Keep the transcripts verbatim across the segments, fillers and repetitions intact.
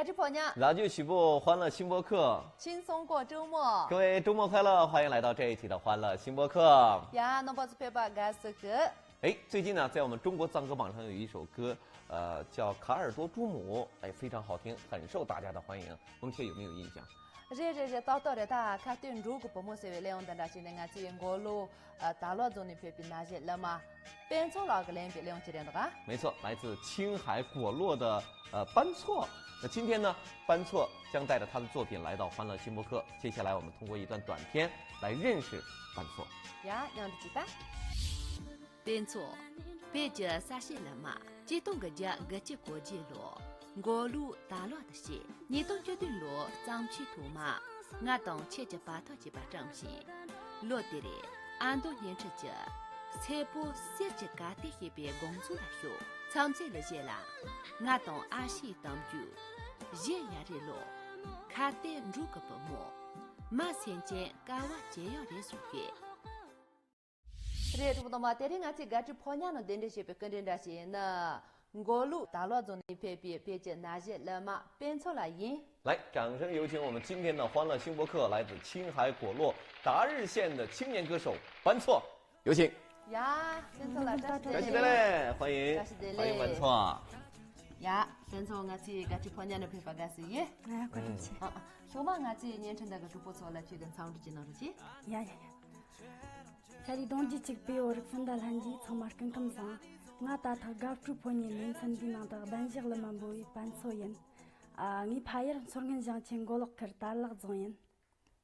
གྲོགས་པོ་ཕོ་ཉ། ལ་རྒྱུ་ཞིབ་པོ་欢乐新播客。 轻松过周末。 各位周末快乐，欢迎来到这一期的欢乐新播客。 ཡ། རྣམ་པ་ཚོ་ཕེབས་པ་དགའ་བསུ་གི། 哎，最近呢，在我们中国赞歌榜上有一首歌，呃，叫《卡尔多朱姆》，哎，非常好听，很受大家的欢迎。翁雀有没有印象？ རེད་རེད་རེད། ཏག་ཏག་རེད། ད་ཁ་གཏད་འགྲོ་གི་བུ་མོ་ཟེར་བའི་གླེང་སྟེགས་འདྲ་ཞིག་ནས། ང་ཚོའི་མགོ་ལོག་ཨ་དར་ལག་རྫོང་ནས་ཕེབས་པའི་ན་གཞོན་གླུ་མ་པད་མཚོ་ལགས་ཀྱིས་ལེན་པའི་གླེང་སྟེགས་རེད་འདུག་ག། 没错，来自青海果洛的呃班措。那今天呢，班措将带着他的作品来到欢乐新播客。接下来我们通过一段短片来认识班措。 ཡ། མཉམ་དུ་ཅིག་ལྟ། དཔེ་མཚོན། བོད་ཀྱི་གསར་བཤད་གླུ་མ་སྤྱིར་བཏང་གི་རྒྱ་དགུ་བཅུ་གོ་བརྒྱད་ལོ། མགོ་ལོག་དར་ལག་ཏུ་བྱས། ཉིས་སྟོང་བཅུ་བདུན་ལོ་བརྩམས་ཆོས་ཐོག་མ། ང་དང་ཁྱེད་ཀྱི་བར་ཐག་ཅེས་པ་བཀྲམ་ཞིང་། ལོ་དེར་ཨ་མདོ་བརྙན་འཕྲིན་གྱི་སེར་པོ་གསེར་གྱི་གར་སྟེགས་ཞེས་པའི་དགོང་ཚོགས་ལ་ཞུགས། མཚམས་ཚད་ལ་གཞས་ལ། ང་དང་ཨ་ཕྱིའི་གཏམ་རྒྱུད། གཞས་ཡ་རེ་ལོ། ཁ་གཏད་འགྲོ་གི་བུ་མོ། མ་སེམས་ཅན་དཀའ་བ་སྤྱད་ཡག་རེད་གསུངས་ཡོད། རེད། གྲོགས་པོ་དམ་པ། དེ་རིང་ང་ཚོས་དགའ་སྤྲོའི་ཕོ་ཉ་ནང་གདན་འདྲེན་བྱས་པའི་སྐུ་མགྲོན་འདྲ་ཞིག་ནི། མགོ་ལོག་དར་ལག་རྫོང་ནས་ཕེབས་པའི་བོད་ཀྱི་ན་གཞོན་གླུ་མ་པད་མཚོ་ལགས་ཡིན། 来，掌声有请我们今天的欢乐新播客，来自青海果洛达日县的青年歌手班措，有请。 ཡ། པད་མཚོ་ལགས་བཀྲ་ཤིས་བདེ་ལེགས། 感谢大家，欢迎， བཀྲ་ཤིས་བདེ་ལེགས། 欢迎班措。 ཡ། པད་མཚོ། ང་ཚོའི་དགའ་སྤྲོའི་ཕོ་ཉ་ནང་ཕེབས་པ་དགའ་བསུ་ཡིན། ང་བཀའ་དྲིན་ཆེ། ཨ་ཨ། ཐོག་མར་ང་ཚོའི་བརྙན་འཕྲིན་དག་གི་གྲོགས་པོ་ཚོ་ལ་ཁྱོད་ཀྱི་འཚམས་འདྲི་ཅིག་གནང་རོགས་གྱིས། ཡ་ཡ་ཡ། ཤ་རི་གདོང་རྒྱུད་གཅིག་པའི་བོད་རིགས་སྤུན་ཟླ་ལྷན་རྒྱས་ཚང་མ་སྐུ་ཁམས་བཟང་། ང་ད་ཐེངས་དགའ་སྤྲོའི་ཕོ་ཉའི་ལེ་ཚན་འདིའི་ནང་དུ་གདན་ཞུས་གླུ་མ་འབུལ་བའི་པད་མཚོ་ཡིན། ཨ། ངའི་ཕ་ཡུལ་མཚོ་སྔོན་ཞིང་ཆེན་མགོ་ལོག་ཁུལ་དར་ལག་རྫོང་ཡིན།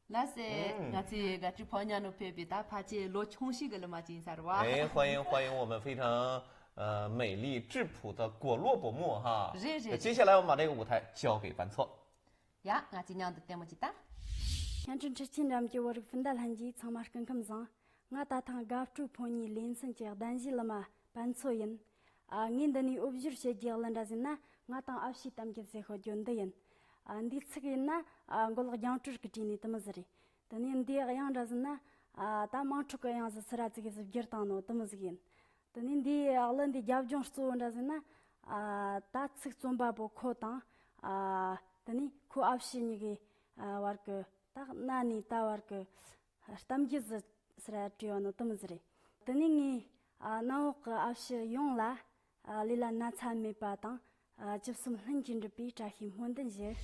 ལགས་སེ། ཨང་། ང་ཚོའི་དགའ་སྤྲོའི་ཕོ་ཉ་ནང་ཕེབས་པའི་ད་ཕལ་ཆེར་ལོ་ཆུང་ཤོས་ཀྱི་གླུ་མ་ཅིག་ཡིན་ས་རེད་པ། 哎，欢迎欢迎我们非常呃美丽质朴的果洛伯母哈。 རེད་རེད། 接下来我们把这个舞台交给班措。 ཡ། ང་ཚོས་མཉམ་དུ་ལྟད་མོ་ཅིག་ལྟ། བརྙན་འཕྲིན་འཕྲུལ་ཆས་འགྲམ་གྱི་བོད་རིགས་སྤུན་ཟླ་ལྷན་རྒྱས་ཚང་མ་སྐུ་ཁམས་བཟང་། ང་ད་ཐེངས་དགའ་སྤྲོའི་ཕོ་ཉའི་ལེ་ཚན་གྱི་གདན་ཞུས་གླུ་མ་པད་མཚོ་ཡིན། ཨ། ངས་འདི་ནས་དབུ་བཞུགས་བྱེད་རྒྱུའི་གླུ་འདྲ་ཟེར་ན། ང་དང་ཨ་ཕྱིའི་གཏམ་རྒྱུད་ཟེར་ཤོད་རྒྱུ་འདི་ཡིན། ཨ། འདིའི་ཚིག་ཡིན་ན། ཨ། མགོ་ལོག་རྒྱང་བསྒྲགས་ཀྱིས་བྲིས་ནས་དེ་མོ་ཟིག་རེད། དེ་ནས་འདིའི་དབྱངས་འདྲ་ཟེར་ན། ཨ། ད་དམངས་ཁྲོད་ཀྱི་དབྱངས་ཟིག་སི་ར་ཙི་གེ་ཟིག་བསྒྱུར་བཏང་ནོ་དེ་མོ་ཟིག་ཡིན། དེ་ནས་འདིའི་གླུ་འདིའི་རྒྱབ་ལྗོངས་གཙོ་བོ་འདྲ་ཟེར་ན། ཨ། ད་ཚིག་རྩོམ་པ་པོ་ཁོ་དང་། ཨ། དེ་ནས་ཁོའི་ཨ་ཕྱི་གཉིས་ཀའི་བར་གྱི། ད་གནའ་ནས་ད་བར་གྱི་གཏམ་རྒྱུད་ཟིག་སི་ར་བྲིས་པ་ནོ་དེ་མོ་ཟིག་རེད། དེ་ནས་ངས། ཨ། གནམ་འོག་གི་ཨ་ཕྱི་ཡོངས་ལ། ཨ། ལུས་ལ་ན་ཚ་མེད་པ་དང་། ཨ། ཅི་བསམ་ལྷུན་གྱིས་འགྲུབ་པའི་བཀྲ་ཤིས་སྨོན་འདུན་ཞུ།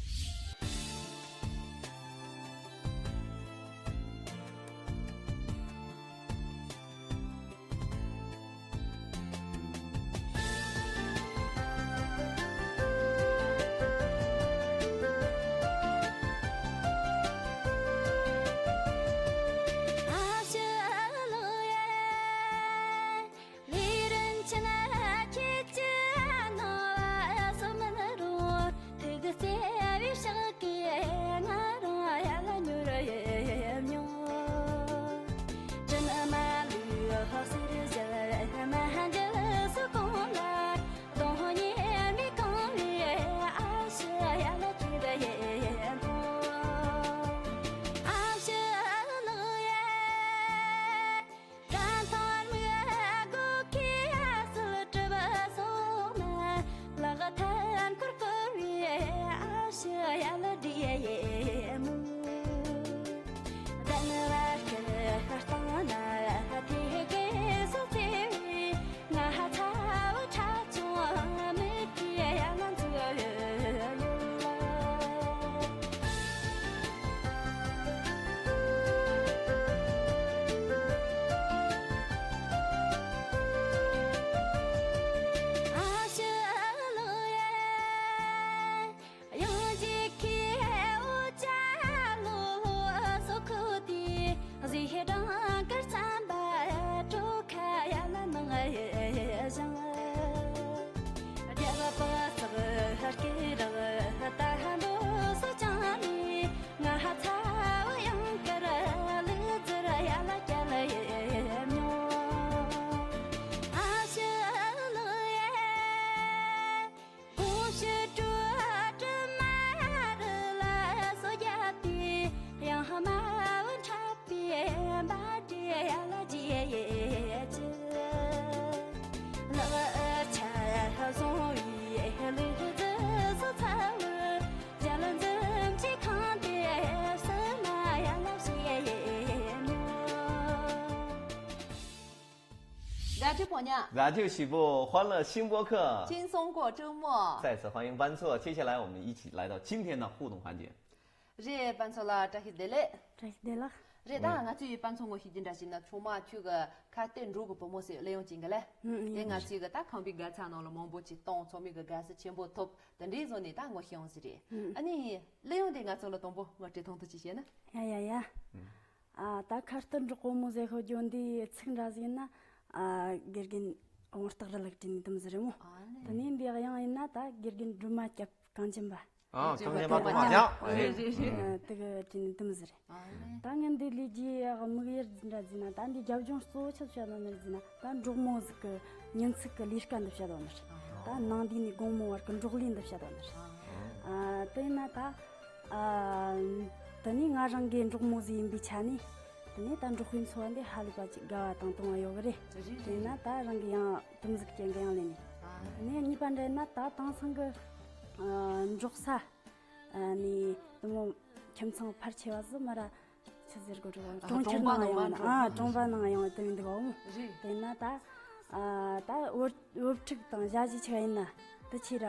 སྤྱི་ཕོ་ཉ། ར་ཇོ་ཞིག་པོ་欢乐新播客。轻松过周末。再次欢迎班错，接下来我们一起来到今天的互动环节。རེད། 班错 ལགས། བཀྲ་ཤིས་བདེ་ལེགས། བཀྲ་ཤིས་བདེ་ལེགས། རེད། ད་ང་ཚོས་ཡི་班错 ངོ་ཤེས་ཀྱི་འདྲ་ཞིག་ན་ཆུང་མ་ཁྱོད་ཀྱི་ཁ་གཏད་འགྲོ་གི་བུ་མོ་ཟེར་གླེང་ཡོང་ཅིང་གི་ལེ། ཨུ་ཨུ། དེ་ང་ཚོས་གི་ད་ཁང་པའི་དགའ་ཚལ་ནང་ལ་མང་པོ་ཅིག་བཏང་། ཚང་མས་གི་དགའ་བསུ་ཆེན་པོ་ཐོབ། དེ་འདྲའི་བཟོ་ནས་ད་ངོ་ཤེས་ཡོང་ཟེར་རེད། ཨུ། ཨ་ནི་གླེང་ཡོང་དེ་ང་ཚོ་ལ་དང་པོ་ངོ་སྤྲོད་ཐུང་ཐུང་ཅིག་བྱས་ན། ཡ་ཡ་ཡ། ཨ། ད་ཁ་གཏད་འགྲོ་གི་བུ་མོ་ཟེར་ཤོད་རྒྱུ་འདི་ཚིག་འདྲ་ཟིག་ན། ཨ། དགེ་རྒན་བོང་སྟག་རི་ལགས་བྲིས་ནས་དུམ་ཟིག་རེད་མོ། ཨ་ནི། དེ་ནས་འདི་གཡང་ཡིན་ན་ད་དགེ་རྒན་སྒྲོལ་མ་སྐྱབས་གངས་ཅན་པ། ཨ། གངས་ཅན་པ་སྒྲོལ་མ་ལགས། རེད་རེད་རེད། ཨ། དེ་གི་བྲིས་ནས་དུམ་ཟིག་རེད། ཨ་ནི། ད་ངས་འདི་ལས་རྒྱུའི་དམིགས་ཡུལ་འདྲ་ཟིག་ན། ད་འདི་རྒྱབ་ལྗོངས་གཙོ་བོ་ཆི་བཤད་ན་ནི་ཟིག་ན། ད་འབྲོག་མོ་ཟིག་གི་ཉིན་ཚིག་གི་ལས་ཀ་འདི་བཤད་དོ་ནི་རེད། ད་ནངས་འདི་ནས་དགོང་མོ་བར་གི་འབྲོག་ལས་འདི་བཤད་དོ་ནི་རེད། ཨ། དེ་ན་ད། ཨ། དེ་ནས་ང་རང་གི་འབྲོག་མོ་ཟིག་ཡིན་པའི་ཆ་ནས། དེ་ནས་ད་འབྲོག་པའི་འཚོ་བ་འདི་ཧ་ལས་པ་ཅིག་དགའ་བ་དང་དུང་བ་ཡོད་གི་རེད། རེད་རེད། དེ་ན་ད་རང་གི་ཡང་དུམ་ཟིག་ཅན་གི་ཡང་ལེན་ནས། ཨ། དེ་ནས་གཉིས་པ་འདྲ་ཡིན་ན་ད་དེང་སང་གི། ཨ། འབྲོག་ས། ཨ་ནི་དེ་མོ་ཁྱིམ་ཚང་ཕལ་ཆེ་བ་ཟིག་མ་ར་ཆི་ཟེར་དགོས་རེད། ཨ། གྲོང་ཁྱེར་གྲོང་པ་ནང་ནང་ཡོང་ན། ཨ། གྲོང་པ་ནང་ཡོང་དེ་མི་འདུག་འོ་མོ། རེད། དེ་ན་ད། ཨ། ད་བུ་བུ་ཕྲུག་དང་ཞ་ཡི་ཆ་ཡིན་ན་དེ་ཆི་ར་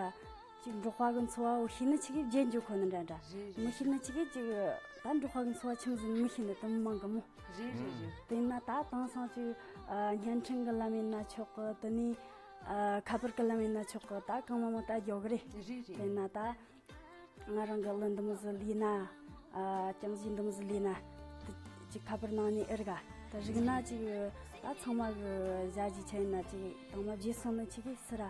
ཅིག་འབྲོག་པ་གི་འཚོ་བ་བོ་ཤེས་ནི་ཆི་གི་རྗེས་འཇུག་ཁོ་ནི་འདྲ་འདྲ། རེད་རེད། མི་ཤེས་ནི་ཆི་གི་ཅིག་ད་འབྲོག་པ་གི་འཚོ་བ་ཆི་མོ་ཟིག་མི་ཤེས་ནི་དེ་མོ་མང་གི་མོ། རེད་རེད་རེད། དེ་ན་ད་དེང་སང་ཅིག། ཨ། བརྙན་འཕྲིན་གི་ལམ་ཡིན་ན་ཆོག་གི། དེ་ནས། ཨ། ཁ་པར་གི་ལམ་ཡིན་ན་ཆོག་གི། ད་གང་མང་མང་ད་ཡོད་གི་རེད། རེད་རེད། དེ་ན་ད། ང་རང་གི་གླུ་འདི་མོ་ཟིག་ལས་ན། ཨ། རྐྱང་གཞས་འདི་མོ་ཟིག་ལས་ན། དེ་ཅིག་ཁ་པར་ནང་ནས་ཨེ་རིག་ག། ད་རིག་ན་ཅིག་ད་ཚང་མ་གི་ཞ་ཡི་ཆ་ཡིན་ན་ཅིག་དང་མ་བརྗེད་སོང་ནི་ཆི་གི་སི་ར་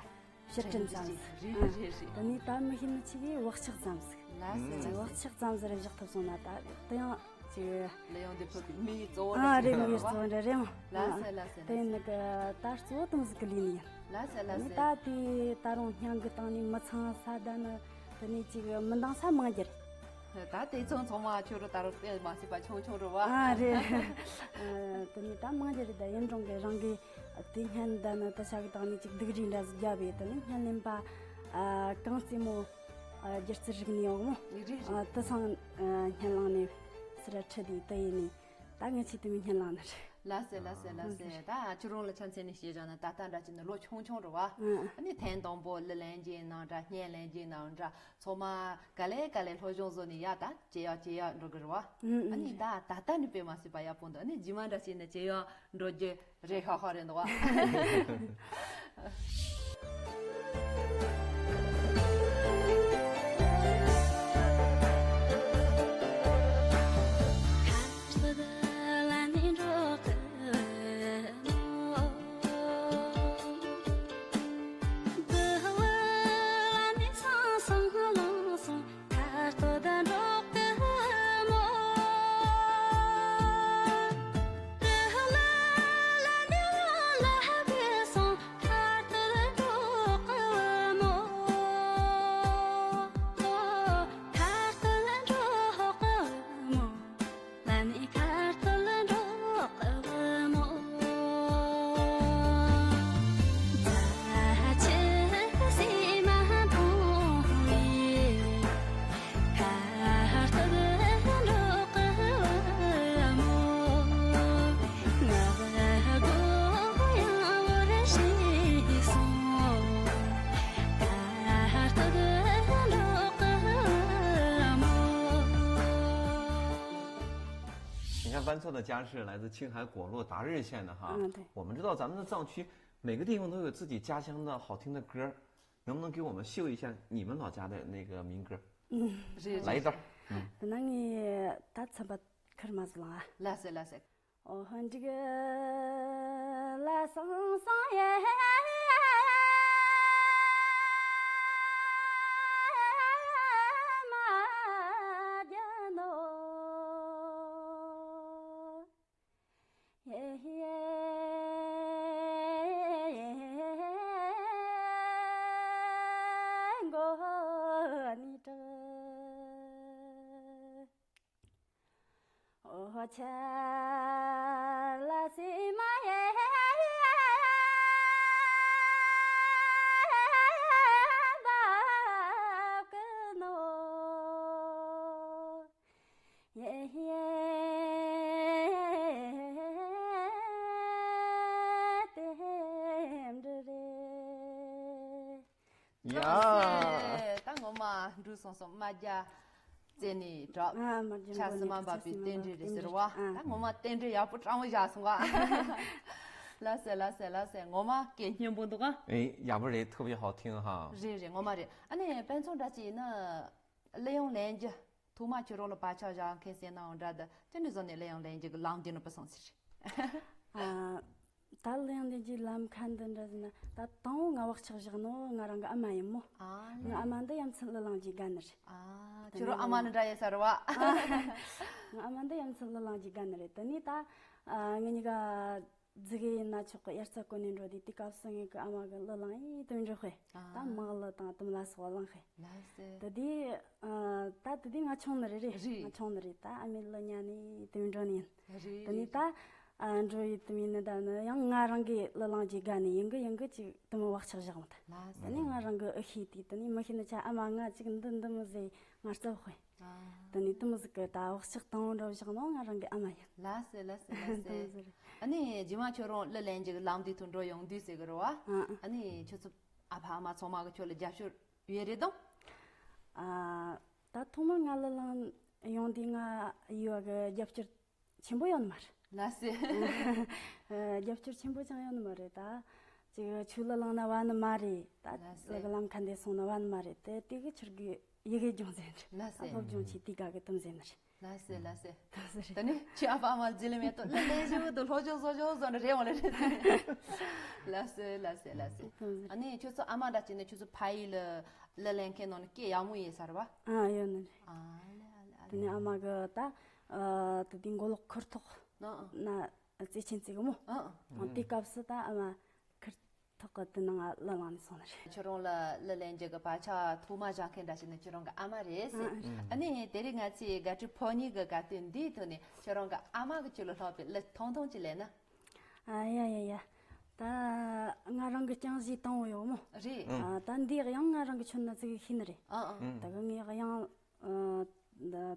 ཕྱིར་དྲན་ཙམ་ཟིག། རེད་རེད་རེད། དེ་ནས་ད་མི་ཤེས་ནི་ཆི་གི་བག་ཆགས་ཙམ་ཟིག། ལགས་སོ་ལགས་སོ། བག་ཆགས་ཙམ་ཟིག་ར་བཞག་ཐུབ་སོང་ན་ད་དེ་ཡང་ཅིག། གླུ་དབྱངས་འདི་ཕུད་པའི་དམིགས་ཡུལ་གཙོ་བོ། ཨ། རེད། དམིགས་ཡུལ་གཙོ་བོ་འདྲ་རེད་མོ། ལགས་སོ་ལགས་སོ། དེ་ནི་གི་ད་གཙོ་བོ་དེ་མོ་ཟིག་གི་ལས་ནི་ཡིན། ལགས་སོ་ལགས་སོ། ད་དེ་ད་རུང་སྙིང་གི་སྟེང་ནས་མི་ཚང་ས་ད་ནི་དེ་ནས་ཅིག་མི་འདང་ས་མང་རྒྱུ་རེད། ད་དེ་ཚོ་ཚང་མ་ཁྱོད་རང་ད་རུང་དཔེ་མ་སྲིད་པ་ཆུང་ཆུང་རེད་བ། ཨ། རེད། ཨ། དེ་ནས་ད་མང་རྒྱུ་རེད། ད་ཡིན་རུང་གི་རང་གི་དེ་བརྙན་ད་ནི་ད་ཆ་གི་སྟེང་ནས་ཅིག་སྡུག་རུས་འདྲ་ཟིག་བརྒྱབ་པས། དེ་ནས་བརྙན་ལེན་པ། ཨ། གངས་རྩེ་མོ། ཨ། སྒྱུ་རྩལ་རིག་གནས་ཡོད་མོ། རེད་རེད། ཨ། དེ་ཚང་། ཨ། བརྙན་བླངས་ནས་སི་ར་ཁྲིད་དེ་དེ་ཡིན་ནི། ད་ངས་ཆེད་དུ་མི་བརྙན་བླངས་ནི་རེད། ལགས་སོ་ལགས་སོ་ལགས་སོ། ད་ཁྱོད་རང་ལ་ཆ་མཚོན་ནས་བཤད་བཞག་ན་ད་ལྟ་འདྲ་བྱས་ན་ལོ་ཆུང་ཆུང་རེད་བ། ཨ་ནི་ཐེངས་དང་པོ་གླུ་ལེན་རྒྱུ་ཡིན་ནའང་འདྲ། བརྙན་ལེན་རྒྱུ་ཡིན་ནའང་འདྲ། ཚང་མ་ག་ལེ་ག་ལེ་སློབ་སྦྱོང་བཟོ་ནས་ཡ་ད་ཇེ་ཡག་ཇེ་ཡག་འགྲོ་གི་རེད་བ། ཨ་ནི་ད་ད་ལྟ་ནི་དཔེ་མ་སྲིད་པ་ཡག་པོ་འདུག། ཨ་ནི་རྗེས་མ་འདྲ་བྱས་ན་ཇེ་ཡག་འགྲོ་རྒྱུ་རེད། ཧ་ཧ་རེད་འདུག་བ།你看班错的家是来自青海果洛达日县的哈，嗯，对。我们知道咱们的藏区每个地方都有自己家乡的好听的歌儿，能不能给我们秀一下你们老家的那个民歌？嗯，来一段儿。嗯。 དེ་ན་ངས་ད་ཚན་པ་ཁར་མ་ཟིག་ལང་ཨ། ལགས་སོ་ལགས་སོ། འོ་འགྲིག་ལ་སང་སང་ཡེ་མ་རྒྱ་ནོ། ཡེ་ཡེ་མགོ་ནི་དྲག། འོ་ཆ་ལ་སི་མ་ཡེ་བབ་གི་ནོ། ཡེ་ཡེ་དེ་ ཡ། ལགས་སེ། ད་ངོ་མ་འགྲོ་སོང་སོང་། རྨ་རྒྱལ་རྩེ་ནས་གྲགས། ཨ། རྨ་རྒྱལ་ཆ་སི་མ་འབབ་པའི་རྟེན་འབྲེལ་རེད་ཟེར་བ། ཨ། ད་ངོ་མ་རྟེན་འབྲེལ་ཡག་པོ་སྤྲང་བོ་བཞག་སོང་བ། ལགས་སེ། ལགས་སེ། ལགས་སེ། ངོ་མ་སྐད་སྙན་པོ་འདུག་ཨ། 哎，要不然特别好听哈。 རེད་རེད། ངོ་མ་རེད། ཨ་ནི་དཔེ་མཚོན་འདྲ་ཅིག་ཡིན་ན། གླུ་དབྱངས་ལེན་རྒྱུ་ཐོག་མ་ཁྱོད་རང་ལ་བག་ཆགས་བཞག་མཁན་ཟེར་ནའང་འདྲ། ད་དེ་ནས་བཟུང་ནས་གླུ་དབྱངས་ལེན་རྒྱུ་གི་ལམ་འདི་ནི་བུད་སོང་ཟེར། ཨ། ད་གླུ་དབྱངས་ལེན་རྒྱུའི་ལམ་ཁ་འདི་འདྲ་ཟེར་ན། ད་དང་པོ་ང་བག་ཆགས་བཞག་ནོ་ང་རང་གི་ཨ་མ་ཡིན་མོ། ཨ་ལེ། ང་ཨ་མ་འདི་ཡ་མཚན་གླུ་བླངས་རྒྱུའི་དགའ་ནི་རེད། ཨ། ཁྱོད་རང་ཨ་མ་ནི་འདྲ་ཡོད་ས་རེད་བ། ང་ཨ་མ་འདི་ཡ་མཚན་གླུ་བླངས་རྒྱུའི་དགའ་ནི་རེད། དེ་ནས་ད་ཨ་ངེད་གཉིས་ཀ་རྫི་གི་ཡིན་ན་ཆོག་གི། དབྱར་རྩྭ་བརྐོ་ནས་འགྲོ་དུས་དེ་སྐབས་སུ་ངེད་ཀྱི་ཨ་མ་གིས་གླུ་བླངས་ཡིན་དུ་འགྲོ་དཔེ། ཨ། ད་མག་གླུ་དང་དུམ་ལ་སོགས་བླངས་དཔེ། ལགས་སེ། ད་དེ་ཨ་ད་དེ་དུས་ང་ཆུང་ནི་རེད། རེད་རེད། ང་ཆུང་ནི་རེད། ད་ཨ་མའི་གླུ་ཉན་ནས་དུ་འགྲོ་ནི་ཡིན། རེད། དེ་ནས་ད་ཨ་འགྲོ་ཡི་དུ་མིན་ནི་ད་ནི་ཡང་ང་རང་གི་གླུ་བླངས་རྒྱུའི་དགའ་ནི་ཡིན་གི་ཡིན་གི་ཅིག་དུ་མི་བག་ཆགས་བཞག་མ་ཐལ། ལགས་སེ། དེ་ནས་ང་རང་གི་ཨ་ཤེས་དུས་དེ་ནས་མི་ཤེས་ནི་ཆ་ཨ་མ་ང་ཅིག་འདི་འདི་མི་ཟེར་ང་རྩབ་དཔེ། ཨ། དེ་ནས་དུ་མི་ཟིག་གི་ད་བག་ཆགས་དང་པོ་འདྲ་བཞག་ནོ་ང་རང་གི་ཨ་མ་ཡིན། ལགས་སེ། ལགས་སེ། ལགས་སེ། དེ་མོ་ཟིག་རེད། ཨ་ནི་རྗེས་མ་ཁྱོད་རང་གླུ་ལེན་རྒྱུ་གི་ལམ་དེ་ཐོག་འགྲོ་ཡོང་དུས་ཟེར་གི་རེད་བ། ཨ། ཨ་ནི་ཁྱོད་ཚོ་ཨ་ཕ་ཨ་མ་ཚང་མ་གིས་ཁྱོད་ལ་རྒྱབ་སྐྱོར་ཡོད་རེད་དམ། ཨ། ད་ཐོག་མར་ང་གླུ་བླངས་ཡོང་དུས་ང་ཡུལ་བ་གི་རྒྱབ་སྐྱོར་ཆེན་པོ་ཡོད་ནི་མ་རེད། ལགས་སེ། རྒྱབ་སྐྱོར་ཆེན་པོ་ཅང་ཡོད་ནི་མ་རེད། ད་ཅིག་ཆུ་གླུ་བླངས་ན་བ་ནི་མ་རེད། ད་ལགས་སེ། ལ་གི་ལམ་ཁ་འདི་སོང་ན་བ་ནི་མ་རེད། དེ་དེ་གི་ཆུར་གི་ཡི་གེ་སྦྱོང་ཟེར་ནི་རེད། ལགས་སེ། སློབ་སྦྱོང་བྱེད་དུས་ག་གི་དུམ་ཟེར་ནི་རེད། ལགས་སེ། ལགས་སེ། ལགས་སེ་རེད། ད་ནི་ཁྱོད་ཨ་ཕ་ཨ་མ་རྗེས་ལ་མེད་དོ་གླུ་ལེན་ཞིག་ཏུ་སློབ་སྦྱོང་སློབ་སྦྱོང་སོང་ནི་རེད་འོང་ལེ་རེད། ལགས་སེ། ལགས་སེ། ལགས་སེ། ཨ་ནི་ཁྱོད་ཚོ་ཨ་མ་འདྲ་བྱས་ནས་ཁྱོད་ཚོ་ཕ་ཡུལ་ལ་གླུ་ལེན་མཁན་ནང་ནས་སྐད་ཡག་མོ་ཡོད་ས་རེད་བ། ཨ། ཡོད་ནི་རེད། ཨ་ལེ། ཨ་ལེ། ཨ་དེ་ནས་ཨ་མ་གི་ད་ཨ་དེ་དུས་མགོ་ལོག་ཁུར་ཐོག་ཨ་ཨ་ན་རྩེ་ཆེན་བརྩིགས་གི་མོ། ཨ་ཨ། དེ་སྐབས་སུ་ད་ཨ་མ་ཁུར་ཐོག་གི་དེ་ནང་ང་གླུ་བླངས་ནས་སོང་ནི་རེད། ཁྱོད་རང་ལ་གླུ་ལེན་རྒྱུ་གི་བག་ཆགས་ཐོག་མ་བཞག་མཁན་འདྲ་ཞིག་ནི་ཁྱོད་རང་གི་ཨ་མ་རེད་ཟེར། ཨ་ཨ། ཨ་ནི་དེ་རིང་ང་ཚོའི་དགའ་སྤྲོའི་ཕོ་ཉ་གི་དགའ་སྟོན་འདིའི་ཐོག་ནས་ཁྱོད་རང་གི་ཨ་མ་གིས་ཁྱོད་ལ་ལྷག་པའི་གླུ་ཐུང་ཐུང་ཅིག་ལེན་ན། ཨ་ཡ་ཡ་ཡ། ད་ང་རང་གི་རྐྱང་གཞས་དང་པོ་ཡོད་མོ། རེད། ཨ་ད་འདི་ཡང་ང་རང་གི་ཁྱོན་ནས་ཙི་གེ་ཤེས་ནི་རེད། ཨ་ཨ། ད་གི་ངས་ཡང་ཨ་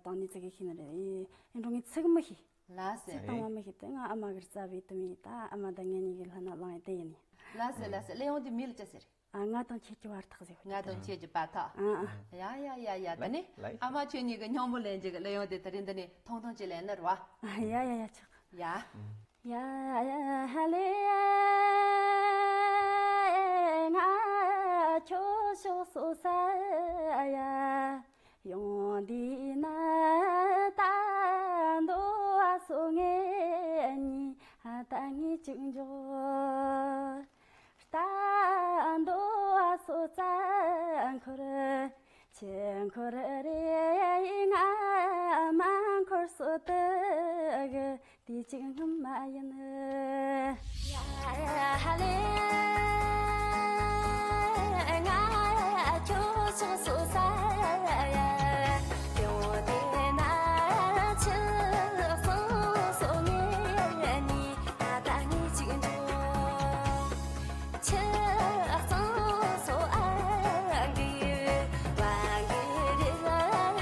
ད་ནི་ཙི་གེ་ཤེས་ནི་རེད། ཨེ་ཨེ་འགྲོ་ངས་ཚིག་མི་ཤེས། ལགས་སེ། ཚིག་དང་པོ་མི་ཤེས། དེ་ང་ཨ་མ་གིས་རྩ་བའི་དུ་མི་ད་ཨ་མ་ད་ངེད་གཉིས་ཀྱི་ལྷན་ན་བླངས་ཡི་དེ་ཡིན། ལགས་སེ། ལགས་སེ། གླུ་དབྱངས་དེ་མིང་ལ་ཅི་ཟེར། ཨ་ང་དང་ཁྱེད་ཀྱི་བར་ཐག་ཟེར། ང་དང་ཁྱེད་ཀྱི་བར་ཐག་ཨ་ཨ། ཡ་ཡ་ཡ་ཡ། ད་ནི་ལའི་ལའི། ཨ་མ་ཁྱོད་གཉིས་ཀྱི་མཉམ་པོ་ལེན་རྒྱུ་གི་གླུ་དབྱངས་དེ་དེ་རིང་འདི་ནས་ཐུང་ཐུང་ཅིག་ལེན་ནི་རེད་བ། ཨ་ཡ་ཡ་ཡ་ཆོག་ཡ། ཡ་ཡ་ཧ་ལེ། ང་ཁྱོད་ཕྱོགས་སུ་ས་ཡ། ཡོང་འདི་ན་ད་འདོ་བ་སོ་ངེ་ཉི་ད་ངེ་ཅིག་འཇོག་ད་འདོ་བ་སོ་རྩ་འཁོར་ཆེ་འཁོར་རེ་ང་མ་འཁོར་སོ་དུ་གི་དེ་གཅིག་སྔོན་མ་ཡིན། ཡ་ཧ་ལེ། ང་ཁྱོད་ཕྱོགས་སུ་ས་ཡ། ཡོང་དེ་ན་ཆུ་སོ་སོ་ངེ་ནི་ད་ངེ་ཅིག་འགྲོ། ཆུ་སོ་སོ་ཨ་གི་བ་གི་རི་ང་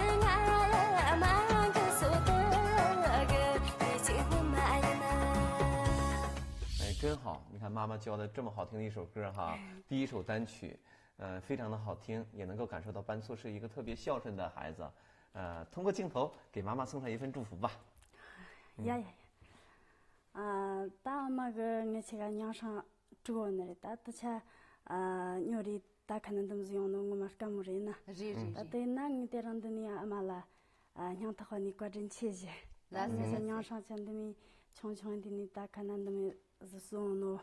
མ་གི་སོ་དུ་གི་དེ་གཅིག་སྔོན་མ་ཡིན། 哎，真好！你看，妈妈教的这么好听的一首歌哈，第一首单曲，呃，非常的好听，也能够感受到班措是一个特别孝顺的孩子，呃，通过镜头给妈妈送上一份祝福吧。 ཡ་ཡ་ཡ། ཨ་ད་ཨ་མ་གིས་ངེད་ཆ་ག་མིང་སྲིང་དྲུག་ཡོད་ནི་རེད། ད་དུ་ཆ་ཨ་ཉོ་རེ་ད་ཁ་ན་འདུམ་ཟིག་ཡོང་ནོ་ངོ་མ་དཀའ་མོ་རེད་ན། རེད་རེད་ད་རེད། དེ་ན་ངས་དེ་རིང་འདི་ནས་ཨ་མ་ལ་ཨ་སྙིང་ཐག་པ་ནས་བཀའ་དྲིན་ཆེ་ཞུ། ལགས་སེ། ངེད་ཆ་ལགས་སེ། མིང་སྲིང་ཆ་འདི་མོ་ཆུང་ཆུང་འདི་ནས་ད་ཁ་ན་འདི་མོ་ཟིག་བཟོ་ནོ།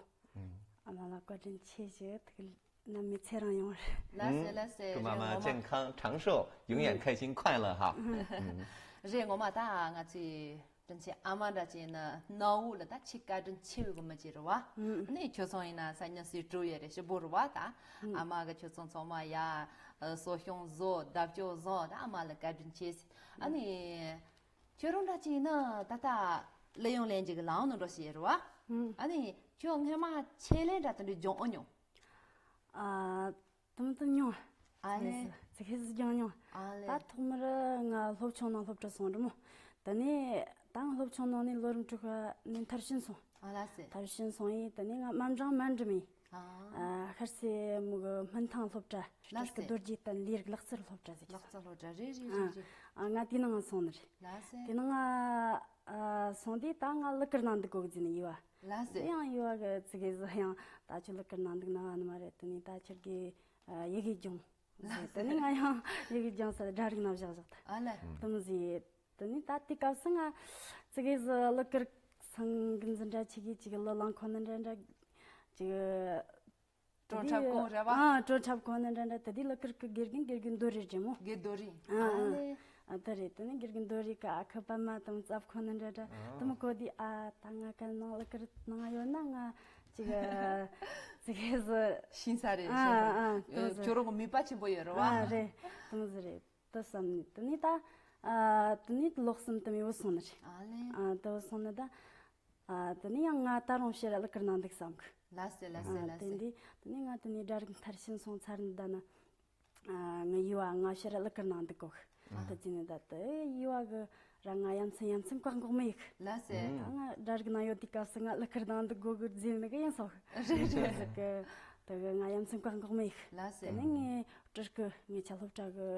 ཨ་མ་ལ་བཀའ་དྲིན་ཆེ་ཞུ། དེ་གི་ནམ་མི་ཚེ་རིང་ཡོང་བར། ལགས་སེ་ལགས་སེ། 祝妈妈健康长寿，永远开心快乐哈。 རེད། ངོ་མ་ད་ང་ཚོའི་དྲིན་ཆེན་ཨ་མ་འདྲ་ཅིག་ཡིན་ན་སྣང་བ་ལ་ད་ཆེས་བཀའ་དྲིན་ཆེ་བའི་སྒོ་མ་ཅིག་རེད་བ། ཨ་ནི་ཁྱོད་ཚོ་ཡིན་ན་ས་ཉི་སི་དྲུག་ཡོད་རེད། ཞིབ་པོ་རེད་བ། ད་ཨ་མ་གིས་ཁྱོད་ཚོ་ཚང་མ་ཡ་གསོ་སྐྱོང་བཟོ་བརྡབ་སྐྱོར་བཟོ། ད་ཨ་མ་ལ་བཀའ་དྲིན་ཆེ་ཟེར། ཨ་ནི་ཁྱོད་རང་འདྲ་ཅིག་ཡིན་ན་ད་ལྟ་གླུ་དབྱངས་ལེན་རྒྱུ་གི་ལམ་ནང་འགྲོ་བཞིན་ཡོད་རེད་བ། ཨ་ནི་ཁྱོད་སྔོན་མ་ཆེད་ལས་འདྲ་དེ་འདྲ་སྦྱོང་ཨེ་མྱོང་། ཨ། དུམ་དུམ་མྱོང་། ཨ་ལེ། ཙི་གེ་ཙི་གེ་སྦྱངས་མྱོང་། ཨ་ལེ། ད་ཐོག་མར་ང་སློབ་ཆུང་ནང་སློབ་གྲྭ་སོང་རེད་མོ། དེ་ནས་ད་ང་སློབ་ཆུང་ནང་ནས་ལོ་རིམ་དྲུག་པ་ནས་མཐར་ཕྱིན་སོང་། ཨ་ལགས་སེ། མཐར་ཕྱིན་སོང་ཡིན། དེ་ནས་ང་དམའ་འབྲིང་མར་འགྲིམས་ཡིན། ཨ། ཤར་སེ་མུ་གི་སྨིན་ཐང་སློབ་གྲྭ། ལགས་སེ། རྡོ་རྗེ་གདན་ལས་རིགས་ལག་རྩལ་སློབ་གྲྭ་ཟེར་གྱི། ལག་རྩལ་སློབ་གྲྭ། རེད་རེད་རེད་རེད། ཨ། ང་དེ་ནང་སོང་ནི་རེད། ལགས་སེ། དེ་ནང་ཨ་སོང་དུས་ད་ང་གླུ་གར་ནང་འདུག་གོ་གི་ཟེར་ནི་ཡི་བ། ལགས་སེ། དེ་ཡང་ཡི་བ་གི་ཙི་གེ་ཟིག་ཡང་ད་ཁྱོད་གླུ་གར་ནང་འདུག་ན་བ་ནི་མ་རེད། དེ་ནི་ད་ཁྱོད་གི་ཡི་གེ་སྦྱོང་། ལགས་སེ། དེ་ནི་ང་ཡང་ཡི་གེ་སྦྱང་ས་སྒྲ་རིག་ནང་བཞག་བཞག་ད། ཨ་ལ། དེ་མོ་ཟིག་དེ་ནི་ད་དེ་སྐབས་སུ་ང་ཙི་གེ་ཟིག་གླུ་གར་སང་གི་འཛིན་གྲྭ་ཆེ་གི་ཅིག་གླུ་བླངས་ཁོ་ན་འདྲ་འདྲ་ཅིག་སྤྲོ་འཁྲབ་གོ་རེད་བ། ཨ། སྤྲོ་འཁྲབ་གོ་ན་འདྲ་འདྲ། དེ་དུས་གླུ་གར་གི་དགེ་རྒན་དགེ་རྒན་རྡོ་རི་རེད་མོ། དགེ་རྡོ་རི། ཨ། ཨ་ལེ། ཨ། དེ་རེད། དེ་ནི་དགེ་རྒན་རྡོ་རི་གི་ཨ་ཁུ་པད་མ་དང་ཙབ་གོ་ན་འདྲ་འདྲ། ཨ། དེ་མོ་གོ་དུས་ཨ་ད་ང་ག་ནང་གླུ་གར་ནང་ཡོད་ན་ང་ཅིག་ཙི་གེ་ཟིག་ཤེས་ས་རེད། ཨ། ཤེས་ས་རེད། ཨ། དེ་ཟིག་ཁྱོད་རང་གི་མོས་པ་ཆེན་པོ་ཡོད་རེད་བ། ཨ། རེད། དེ་མོ་ཟིག་རེད། དེ་བསམ་ནས་དེ་ནས་ད་ཨ་དེ་ནས་ལོ་གསུམ་དེ་མོ་བུད་སོང་ནི་རེད། ཨ་ལེ། ཨ། དེ་བུད་སོང་ནི་ད། ཨ། དེ་ནས་ཡང་ང་ད་རུང་ཕྱིར་གླུ་གར་ནང་འདུག་བསམ་གི། ལགས་སེ། ལགས་སེ། ཨ། ལགས་དེ་སེ། འདི་དེ་ནས་ང་དེ་ནས་སྒྲ་རིག་མཐར་ཕྱིན་སོང་ཚར་ནི་ད་ནི། ཨ། ང་ཡི་བ་ང་ཕྱིར་གླུ་གར་ནང་འདུག་གོ་གི། ཨ། དེ་ཅི་ནས་ད་དེ་ཡི་བ་གི་ར་ང་ཡ་མཚན་ཡ་མཚན་བཀག་འགོག་མི་ཡིག། ལགས་སེ། ད་ང་སྒྲ་རིག་ནང་ཡོད་དུས་སྐབས་སུ་ང་གླུ་གར་ནང་འདུག་དགོས་གི་ཟེར་ནི་གི་ཡིན་སོག་རེད་རེད། ཟེར་གི། དེ་གི་ང་ཡ་མཚན་བཀག་འགོག་མི་ཡིག། ལགས་སེ། དེ་ནས་ངས་སྤྲུལ་སྐུ་ངེད་ཆ་སློབ་གྲྭ་གི་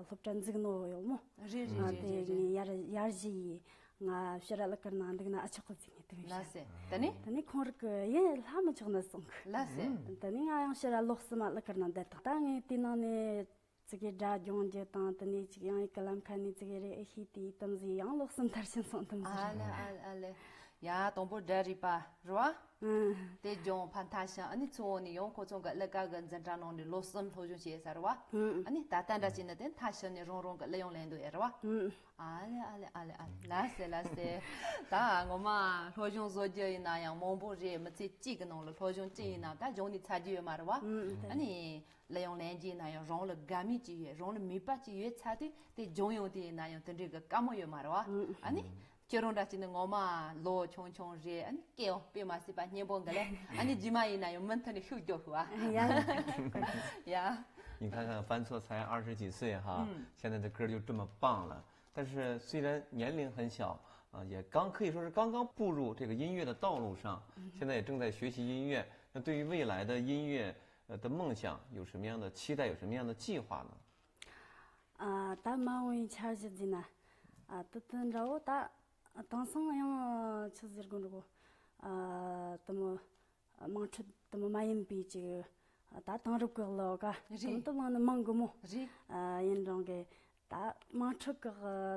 སློབ་གྲྭ་འཛུགས་ནོ་ཡོད་མོ། རེད་རེད། ཨ། རེད་དེ་རེད་རེད། ངས་ཡར་ཡར་ཞུས་ཡིན། ང་ཕྱིར་གླུ་གར་ནང་འདུག་ན་ཨ་ཆོག་གི་ཟེར་ངས་དེ་མོ་བཤད། ལགས་སེ། དེ་ནས། དེ་ནས་ཁོང་རིགས་ཀྱིས་ཡིན་ལྷ་མི་ཆོག་ནི་གསུངས་གི། ལགས་སེ། དེ་ནས་ང་ཡང་ཕྱིར་ལོ་གསུམ་མ་གླུ་གར་ནང་བསྡད་དང་ད་ངས་དེ་ནང་ནས་ཙི་གེ་སྒྲ་སྦྱོང་རྒྱུ་དང་དེ་ནས་ཅིག་ཡང་ཡིག་གི་ལམ་ཁ་ནས་ཙི་གེ་རེ་ཨེ་ཤེས་དེ་དེ་མོ་ཟིག་ཡང་ལོ་གསུམ་མཐར་ཕྱིན་སོང་དེ་མོ་ཟིག་རེད། ཨ་ལེ། ཨ་ལེ། ཡ། དང་པོ་སྒྲ་རིག་པ་རེད་བ། ཨང་། དེ་སྦྱོང་ཕར་མཐར་ཕྱིན། ཨ་ནི་ཚུར་འོང་ནས་ཡང་ཁོ་ཚོ་གི་གླུ་གར་གི་འཛིན་གྲྭ་ནང་ནས་ལོ་གསུམ་སློབ་སྦྱོང་བྱས་ས་རེད་བ། ཨང་། ཨ་ནི་ད་ལྟ་འདྲ་བྱས་ན་དེ་མཐར་ཕྱིན་ནས་རང་རང་གི་གླུ་དབྱངས་ལེན་འདོད་ཡོད་རེད་བ། ཨང་། ཨ་ལེ། ཨ་ལེ། ཨ་ལེ། ཨ་ལེ། ལགས་སེ། ལགས་སེ། ད་ངོ་མ་སློབ་སྦྱོང་བཟོ་རྒྱུ་ཡིན་ན་ཡང་མང་པོ་རེད། མི་ཚེ་གཅིག་གི་ནང་ལ་སློབ་སྦྱོང་གཅིག་ཡིན་ན་ད་སྦྱོང་ནས་ཚར་རྒྱུ་ཡོད་མ་རེད་བ། ཨང་། ཨ་ནི་གླུ་དབྱངས་ལེན་རྒྱུ་ཡིན་ན་ཡང་རང་ལ་དགའ་མོས་ཅིག་ཡོད། རང་ལ་མོས་པ་ཅིག་ཡོད་ཚར་དུས་དེ་སྦྱོང་ཡོང་དུས་ཡིན་ན་ཡང་དེ་འདྲའི་གི་དཀའ་མོ་ཡོད་མ་རེད་བ། ཨང་། ཨ་ནི། ཁྱེད་རང་འདྲ་ཅིག་ནི་ངོ་མ་ལོ་ཆུང་ཆུང་རེད། ཨ་ནི་སྐད་ཡང་དཔེ་མ་སྲིད་པ་སྙན་པོ་འགི་ལེ། ཨ་ནི་རྗེས་མ་ཡིན་ན་ཡང་མུ་མཐུད་ནས་ཤུགས་རྒྱོབ་ཤོག་ཨ། ཡ། ཡ། 你看看，犯错才二十几岁哈，嗯，现在的歌就这么棒了。但是虽然年龄很小，啊，也刚可以说是刚刚步入这个音乐的道路上，嗯，现在也正在学习音乐。那对于未来的音乐，呃，的梦想有什么样的期待？有什么样的计划呢？ ཨ། ད་མ་འོངས་པའི་འཆར་གཞི་ཟེར་ན། ཨ། དེ་དེ་འདྲ་བོ་ད་དེང་སང་ཡང་ཆི་ཟེར་དགོས་འགྲོ་གོ། ཨ། དེ་མོ་དམངས་ཁྲོད་དེ་མོ་མ་ཡིན་པའི་ཅིག་ད་དེང་རབས་ཀྱི་གླུ་ག་རེད། དེ་མོ་དེ་བླངས་ནི་མང་གི་མོ། རེད། ཨ། ཡིན་རུང་གི་ད་དམངས་ཁྲོད་ཀྱི་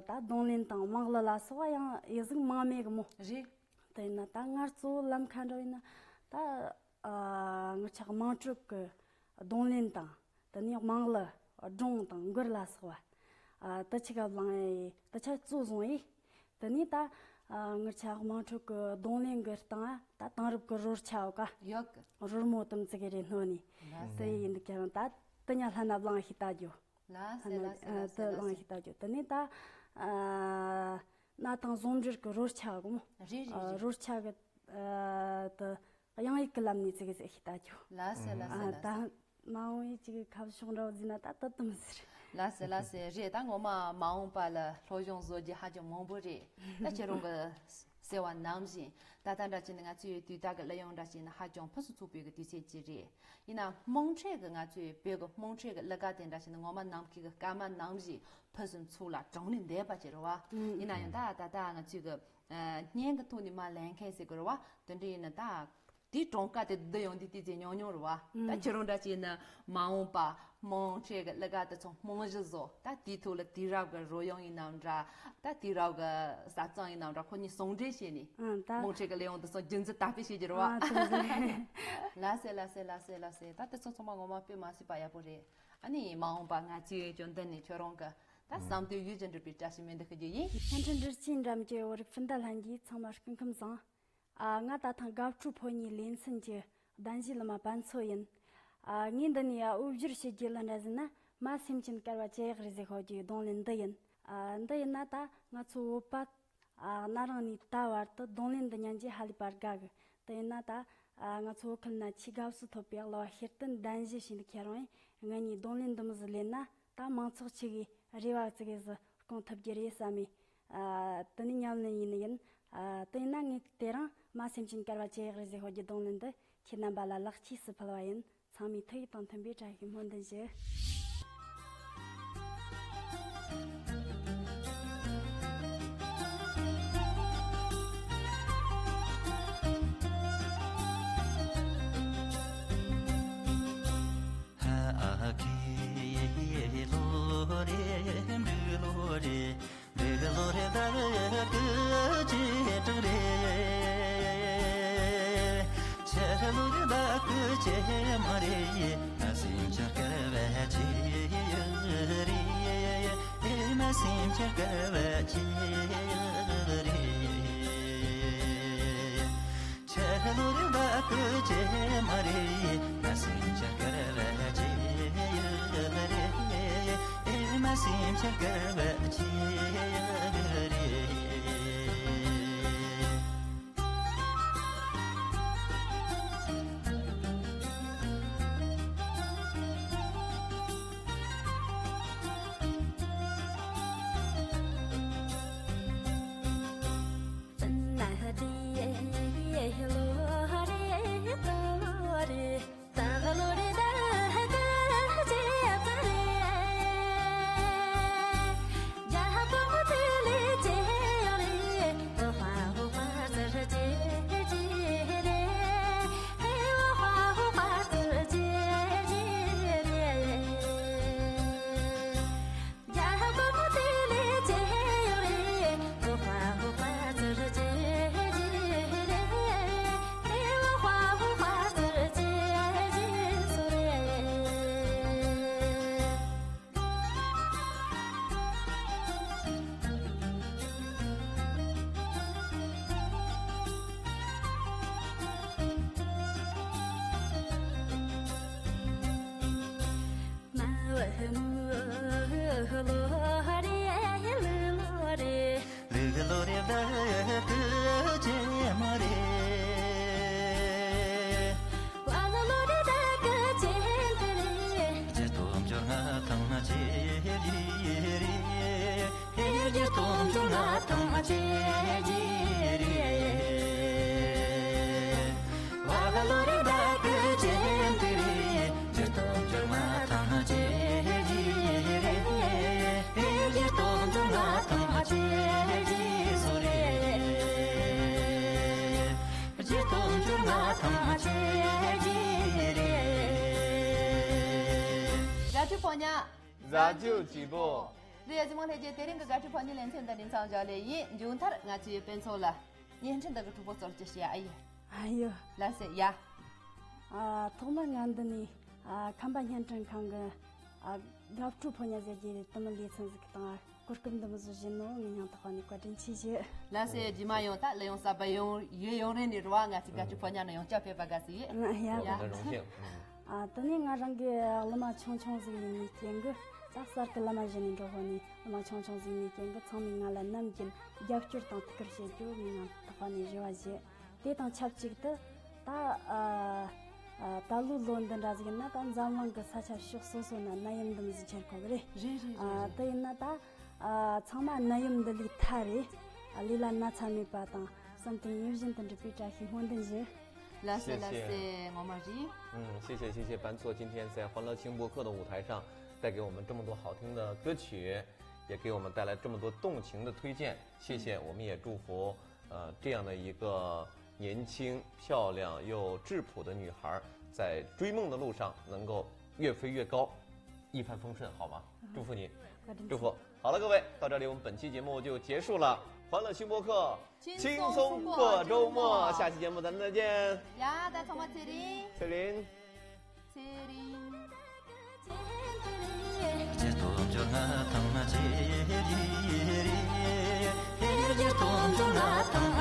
ད་རྡུང་ལེན་དང་དམངས་གླུ་ལ་སོགས་པ་ཡང་ཡེ་ཟིག་མང་མེད་གི་མོ། རེད། དེ་ཡིན་ན་ད་ང་གཙོ་བོ་ལམ་ཁ་འདྲ་ཡིན་ན་ད། ཨ། ངེད་ཆ་དམངས་ཁྲོད་ཀྱི་རྡུང་ལེན་དང་དེ་ནས་དམངས་གླུ། སྒྲུང་དང་མགུར་ལ་སོགས་པ། ཨ། དེ་ཆ་ག་བླངས་ཡི་དེ་ཆ་གཙོ་བཟུང་ཡི། དེ་ནས་ད། ཨ། ངེད་ཆ་དམངས་ཁྲོད་ཀྱི་རྡུང་ལེན་གྱི་སྟེང་ད་དེང་རབས་ཀྱི་རོལ་ཆ་ཡོད་ཀ་ཡོད་གི། རོལ་མོ་དེ་མོ་ཙི་གེ་རེ་སྣོན་ནས། ལགས་སེ། དེ་ཡིན་དུས་ཁྱེད་རང་ད་དེ་ཉ་ལྷན་ན་བླངས་ཤིག་ལྟ་རྒྱུ། ལགས་སེ། ལགས་སེ། ལགས་སེ། དེ་ལགས་བླངས་སེ། ཤིག་ལྟ་རྒྱུ། དེ་ནས་ད། ཨ། གནའ་དེང་ཟུང་འབྲེལ་གྱི་རོལ་ཆ་གི་མོ། རེད་རེད། ཨ། རེད། རོལ་ཆ་གི། ཨ། དེ་དབྱངས་ཡིག་གི་ལམ་ནས་ཙི་གེ་ཙི་ཤིག་ལྟ་རྒྱུ། ལགས་སེ། ལགས་སེ། ཨ། ལགས་སེ། ད་མ་འོངས་པའི་ཅིག་ཁ་ཕྱོགས་འདྲ་བོ་ཟེར་ན་ད་དེ་དེ་མོ་ཟིག་རེད། ལགས་སེ། ལགས་སེ། རེད། ད་ངོ་མ་མ་འོངས་པ་ལ་སློབ་སྦྱོང་བཟོ་རྒྱུ་ཧ་ཅང་མང་པོ་རེད། ད་ཁྱེད་རང་གི་ཟེར་བ་ནང་བཞིན་ད་ལྟ་འདྲ་བྱས་ན་ང་ཚོའི་དུས་རྟག་གི་གླུ་དབྱངས་འདྲ་བྱས་ན་ཧ་ཅང་ཕུན་སུམ་ཚོགས་པའི་གི་དུས་ཚོད་ཅིག་རེད། ཡིན་ན་དམངས་ཁྲོད་ཀྱི་ང་ཚོའི་བོད་ཀྱི་དམངས་ཁྲོད་ཀྱི་གླུ་གར་དེ་འདྲ་བྱས་ན་ངོ་མ་ནམ་མཁའི་གི་སྐར་མ་ནང་བཞིན་ཕུན་སུམ་ཚོགས་ལ་གྲངས་ལས་འདས་པ་ཅིག་རེད་བ། ཨང་། ཡིན་ན་ཡང་ད་ད་ལྟ་ང་ཚོའི་གི་ཨ། བརྙན་གྱི་ཐོག་ནས་མར་ལེན་མཁན་ཟེར་དགོས་རེད་བ། དེ་འདྲ་ཡིན་ན་ད་དེའི་གྲངས་ཀ་དེ་བསྡུ་ཡོང་དུས་དེ་ཚོ་ཉུང་ཉུང་རེད་བ། ད་ཨང་། ཁྱེད་རང་འདྲ་བྱས་ན་མ་འོངས་པ་དམངས་ཁྲོད་ཀྱི་གླུ་གར་དེ་ཚོ་རྨང་གཞི་བཟོ། ད་དེའི་ཐོག་ལ་དུས་རབས་ཀྱི་རོལ་དབྱངས་ཡིན་ནའང་འདྲ། ད་དུས་རབས་ཀྱི་ཟ་ཚང་ཡིན་ནའང་འདྲ། ཁོ་གཉིས་ཟུང་འབྲེལ་བྱས་ནས། ཨང་། ད་དམངས་ཁྲོད་ཀྱི་གླུ་དབྱངས་དེ་ཚོ་རྒྱུན་འཛིན་དར་སྤེལ་བྱེད་རྒྱུ་རེད་བ། ཨ། ཙི་ཙི། ལགས་སེ། ལགས་སེ། ལགས་སེ། ལགས་སེ། ད་དེ་ཚོ་ཚང་མ་ངོ་མ་དཔེ་མ་སྲིད་པ་ཡག་པོ་རེད། ཨ་ནི་མ་འོངས་པ་ང་ཚོའི་རྒྱུན་ལྡན་ནས་ཁྱོད་རང་གི་ད་བསམ་དོན་ཡུལ་དུ་འགྲུབ་པའི་བཀྲ་ཤིས་སྨོན་འདུན་ཞུ་རྒྱུ་ཡིན། བསྟན་འཕྲིན་སྒྲིག་ཆས་འགྲམ་གྱི་བོད་རིགས་སྤུན་ཟླ་ལྷན་རྒྱས་ཚང་མ་སྐུ་ཁམས་བཟང་། ཨ། ང་ད་ཐེངས་དགའ་སྤྲོའི་ཕོ་ཉའི་ལེ་ཚན་གྱི་གདན་ཞུའི་ལམ་མ་ཕན་ཚུན་ཡིན། ཨ། ངས་འདི་ནས་འོས་སྦྱོར་བྱེད་རྒྱུ་ལ་འདྲ་ཟེར་ན། མ་སེམས་ཅན་དཀར་བ་ཅི་ཡག་རེད་ཟེར་ཤོད་རྒྱུའི་རྡུང་ལེན་འདི་ཡིན། ཨ། འདི་ཡིན་ན་ད་ང་ཚོ་བོད་པ། ཨ། གནའ་རང་ནས་ད་བར་དུ་རྡུང་ལེན་འདི་ཉན་རྒྱུ་ཧ་ལས་པར་དགའ་གི། དེ་ཡིན་ན་ད། ཨ། ང་ཚོ་བོད་ཁུལ་ན་ཆེས་དགའ་བསུ་ཐོབ་པའི་གླུ་བ་ཤེར་བསྟན་གདན་ཞུ་བྱས་འདུག་ཁྱེད་རང་ཡིན། ང་གཉིས་རྡུང་ལེན་འདི་མོ་ཟིག་ལེན་ན་ད་མང་ཚོགས་ཆེ་གི་རེ་བ་ཙི་གེ་ཟིག་སྐོང་ཐུབ་རྒྱུ་རེད་བསམ་མི། ཨ། དེ་ནི་ཉམས་ལེན་ཡིན་ནི་ཡིན། ཨ། དེ་ཡིན་ན་ངས་དེ་རིང་མ་སེམས་ཅན་བསྐལ་བ་ཇི་ཡག་རེད་ཟེར་ཤོག་གི་རྡུང་ལེན་འདི་ཁྱེད་རྣམ་པ་ལ་ལེགས་སྐྱེས་སུ་ཕུལ་བ་ཡིན། ཚང་མས་ཐུགས་ཡིད་དང་མཐུན་པའི་བཀྲ་ཤིས་སྨོན་འདུན་ཞུ། ལོ་རེ་འབྲི་ལོ་རེ། འདི་གི་ལོ་རེ་ད་གི་ཅི་དྲག་རེད། ཆེ་ལོ་རེ་ད་གི་ཅི་མ་རེད། ང་སེམས་ཅན་སྐལ་བ་ཅི་ཡོད་རེད། ཨེ་མ་སེམས་ཅན་སྐལ་བ་ཅི་ཡོད་རེད། ཆེ་ལོ་རེ་ད་གི་ཅི་མ་རེད། ང་སེམས་ཅན་སྐལ་བ་ཅི་ཡོད་རེད། ཨེ་མ་སེམས་ཅན་སྐལ་བ་ཅི་ཡོད་རེད། ལུག་ལོ་རེ་བདག་གི་ཅེ་མ་རེད། བ་ལོ་ལོ་རེ་བདག་གི་ཅེ་འདི་རེད། ཇི་སྟོབས་འབྱོར་ང་ཐང་ཅེ་རེད། ཇི་སྟོབས་འབྱོར་ང་ཐང་ཅེ་རེད། བ་ལོ་རེ་བདག་གི་ཅེ་འདི་རེད། ཇི་སྟོབས་འབྱོར་ང་ཐང་ཅེ་རེད། ཇི་སྟོབས་འབྱོར་ང་ཐང་ཅེ་རེད། སོ་རེད། ཇི་སྟོབས་འབྱོར་ང་ཐང་ཅེ་རེད། དགའ་སྤྲོའི་ཕོ་ཉ། ཟ་རྒྱུ་བྱིས་པོ། འདི་ཡ་ཇི་མང་ལྷེ་རྒྱས་དེ་རིང་གི་དགའ་སྤྲོའི་ཕོ་ཉའི་ལེ་ཚན་འདི་འདི་མཚམས་འཇོག་ལེ་ཡིན། མཇུག་མཐར་ང་ཚོའི་དཔེ་ཚོགས་ལ་བརྙན་འཕྲིན་འདི་གི་གྲོགས་པོ་ཚོར་གྱི་བཤད་ཨ་ཡེ། ཨ་ཡོ། ལ་སེ་ཡ། ཨ། ཐོག་མར་ང་འདི་ནས། ཨ། ཁམས་པ་བརྙན་འཕྲིན་ཁང་གི། ཨ། དགའ་སྤྲོའི་ཕོ་ཉ་ཟེར་རྒྱུ་དེ་མོ་ལེ་ཚན་ཟིག་གི་སྟེང་གོ་སྐབས་འདི་མོ་བཟོ་བཞིན་ནོ། ངས་སྙིང་ཐག་པ་ནས་བཀའ་དྲིན་ཆེ་ཞུ། ལ་སེ་རྗེས་མ་ཡང་ད་ལ་ཡང་གསར་པ་ཡོང་ཡོད་ཡོང་རེ་ནས་རུ་བ་ང་ཚོའི་དགའ་སྤྲོའི་ཕོ་ཉ་ནང་ཡང་བསྐྱར་ཕེབས་པ་དགའ་སི་ཡོད། ཡ་ཡ། ཨ། དེ་ནས་ང་རང་གི་གླུ་མ་ཆུང་ཆུང་ཟིག་ཡིན་ནི་རྐྱེན་གི། ད་གསར་གི་གླུ་མ་གཞི་ནས་འགྲོ་ཧོ་ནས་གླུ་མ་ཆུང་ཆུང་ཟིག་ཡིན་ནི་རྐྱེན་གི། ཚང་མས་ང་ལ་ནམ་རྒྱུན་རྒྱབ་སྐྱོར་དང་ཐུགས་ཁུར་བྱེད་རྒྱུ་ངས་སྙིང་ཐག་པ་ནས་རེ་བ་ཞུ། དེ་དང་ཆབས་ཅིག་ཏུ་ད། ཨ། ཨ། ད་ལོའི་ལོ་འདི་འདྲ་ཟིག་ཡིན་ན་ད་འཛམ་གླིང་གི་ས་ཆ་ཕྱོགས་སོ་སོ་ན་ནད་ཡམས་འདི་མོ་ཟིག་ཁྱེར་གོ་གི་རེད། རེད་རེད། ཨ། རེད་རེད། དེ་ཡིན་ན་ད། ཨ། ཚང་མ་ནད་ཡམས་འདི་ལས་ཐར་རེ། ཨ། ལུས་ལ་ན་ཚ་མེད་པ་དང་བསམ་དོན་ཡིད་བཞིན་དུ་འགྲུབ་པའི་བཀྲ་ཤིས་སྨོན་འདུན་ཞུ། ལ་སེ། 谢谢། ལ་སེ་ངོ་མ་རེད། 嗯，谢谢谢谢班错今天在欢乐星播客的舞台上带给我们这么多好听的歌曲，也给我们带来这么多动情的推荐。谢谢，我们也祝福 呃，这样的一个年轻、漂亮又质朴的女孩儿，在追梦的路上能够越飞越高，一帆风顺，好吗？祝福你，祝福。好了，各位，到这里我们本期节目就结束了。欢乐星播客，轻松过周末，下期节目咱们再见。呀，大家再见。再见。 ཚེ་རིང་། ཇི་སྟོབས་འབྱོར་ང་ཐང་ཅེ་རེད། ཇི་སྟོབས་འབྱོར་ང་ཐང་